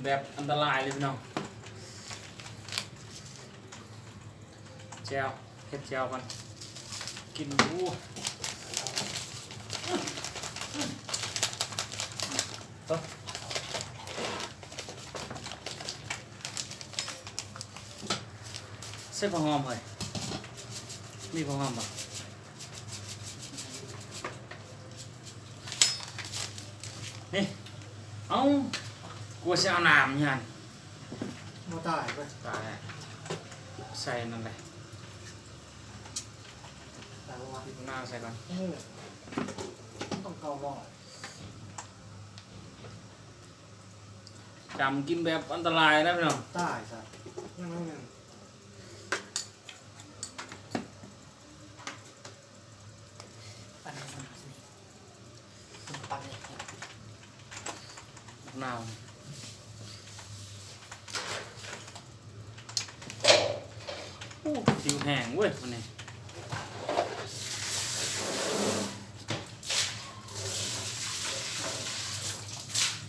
ແບບອັນຕະລາຍເລີຍພີ່ນ້ອງ. ແຈ່ວ ເຮັດແຈ່ວກ່ອນ ກິນ ໂອ້ ໃສ່ຜັກຫອມເຮີ້ຍ ມີຜັກຫອມບໍ່? ນີ້ ເອົ້າ ກວ່າຊິເອົານ້ຳຫັ້ນ ບໍ່ຕາຍເວີຍ ຕາຍ ໃສ່ນັ້ນແຫຼະ ຕາຍບໍ່ວະ? ມະນາວໃສ່ກ່ອນ ເອີ ຕ້ອງເກົ້າຮ້ອຍ ຈຳກິນແບບອັນຕະລາຍນະພີ່ນ້ອງ ຕາຍຊະ ຍັງ ຍັງ ຍັງ. ປັ່ນເຂົ້າມາຊິ ປັ້ນເລີຍ ໝາກນາວ ໂອ້ ຫິວແຫ້ງເວີຍມື້ນີ້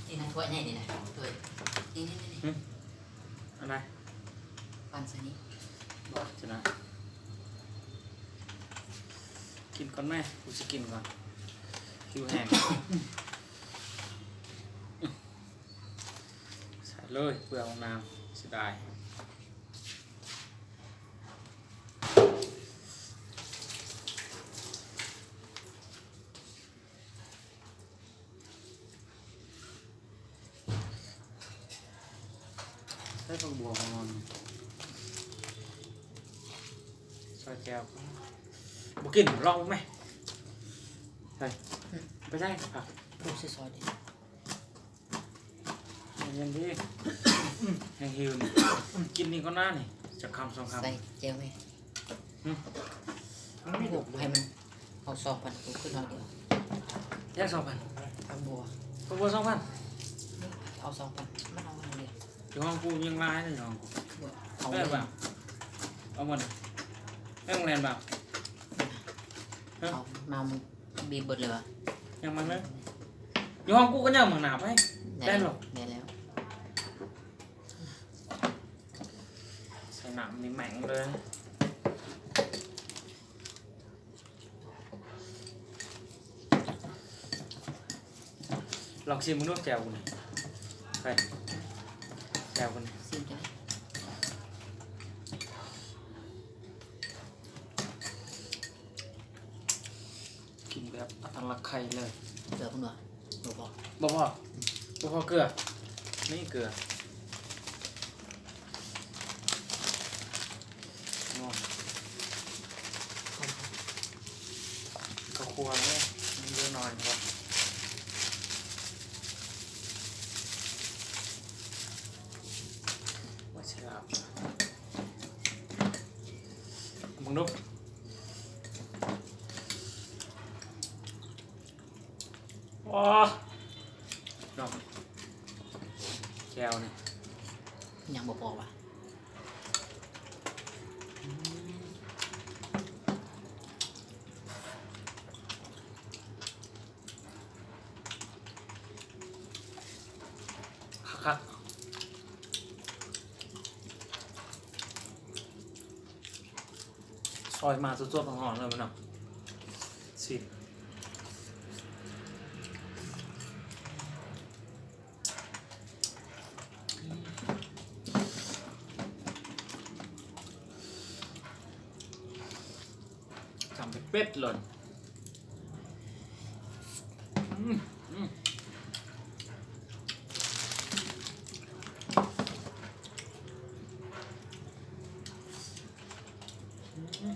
ນີ້ນະ ຖ້ວຍໃຫຍ່ນີ້ນະ ຖ້ວຍ ນີ້ໆໆ ຫຶ? ອັນໃດ? ປັ້ນໃສ່ນີ້ ບໍ່ ຊະນະ ກິນກ່ອນແມ້ ກູຊິກິນກ່ອນ ຫິວແຮງ ໃສ່ເລີຍ ເປືອງນ້ຳ ເສຍດາຍ. ໃສ່ຜັກບົວຫອມ ຊອຍແຈ່ວ ບໍ່ກິນ ລອງເບິ່ງແມ້ ໃສ່ ໄປໃສ່ຜັກ ໂອ້ ໃສ່ຊອຍເດ້ ເຢັນດີ ແຮງຫິວນີ້ ກິນນີ້ກ່ອນນະນີ້ ຈັກຄຳສອງຄຳ ໃສ່ແຈ່ວແມ້ ຫຶ? ມັນມີດອກ ໃຫ້ມັນເອົາສອງພັນ ກູຂຶ້ນເອົາດຽວ ແຈ້ວສອງພັນ ຜັກບົວ ຜັກບົວສອງພັນ ເອົາສອງພັນ ມັນເອົາອັນດຽວ ຢູ່ຫ້ອງກູຍັງຫຼາຍເລີຍ ຢູ່ຫ້ອງກູ ເອົາ ເອົາບໍ່ ເອົາບໍ່ນະ ແມ່ນແລ່ນບໍ່ ເອົາ ມາ ບີບເບິດເລີຍວະ ຍັງມັນເລີຍ ຢູ່ຫ້ອງກູກໍຍັງມັນໜາໄປ ໄດ້ແລ້ວ ໄດ້ແລ້ວ ໃສ່ນ້ຳນີ້ແມ່ງເລີຍ ລອງຊີມເບິ່ງດູແຈ່ວພຸ້ນ ໄປ ແຈ່ວພຸ້ນ ຊີມຈັ່ງໃດ ກິນແບບອັດຕະລັກໄຂ່ເລີຍ ເກືອພຸ້ນວະ ບໍ່ພໍ ບໍ່ພໍ ບໍ່ພໍເກືອ ນີ້ເກືອ ໂອ້ ເຂົ້າຂົ້ວເນາະ ມັນເຫຼືອໜ້ອຍເນາະ ວ່າຊິລາບ ເບິ່ງດູ ວ້າ ເນາະ ແຈ່ວນີ້ ຍັງບໍ່ພໍວະ ອືມ ຄັກໆ ຊອຍມາສົດໆ ຮ້ອນໆ ເລີຍພີ່ນ້ອງ ຊິມ ຈຳເປັດໆ ໂລດ ອືມ ອືມ ອືມ.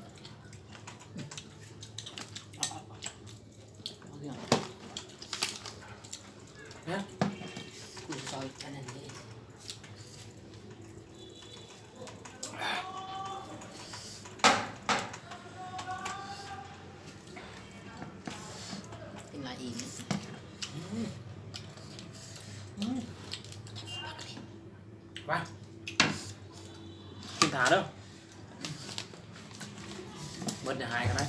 ເອົາຫຍັງ ຮະ ກູຊອຍອັນນັ້ນເດ້ ກິນຫຼາຍອີ່ມ ອືມ ອືມ ມາ ກິນຖ້າເດີ. ເບິດ ດຽວຫາຍກັນນະ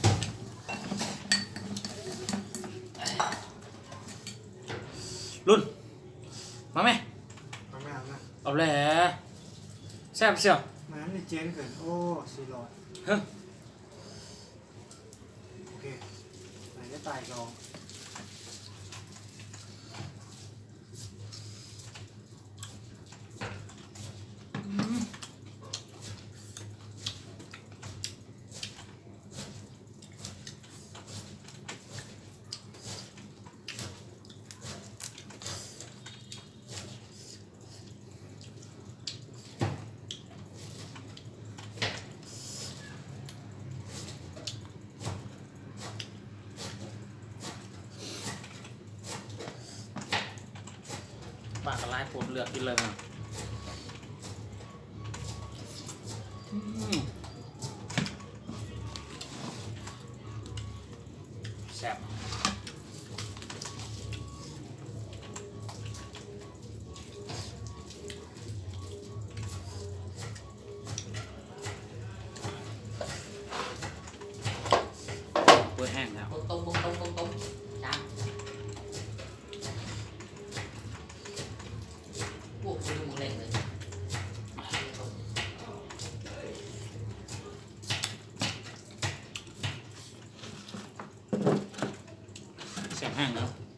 ລຸນ ມາແມ່ ມາແມ່ ມາ ເອົາແຫຼະ ແຊບເຊຍ ມັນນີ້ເຈນເກີນ ໂອ້ ສີ່ຮ້ອຍ ເຮີ້ ໂອເຄ ໄປໄດ້ຕາຍສອງ ອືມ. ປາກະຫຼາຍໂພດ ເລືອກກິນເລີຍນະ ອືມ ແຊບ. ເປີດແຫ້ງແລ້ວ ຕົງໆ ຕົງໆ ຕົງໆ ຈ້າ ໂອ້ ບໍ່ໄດ້ໝູແລງເລີຍ ແຊບແຮງເນາະ.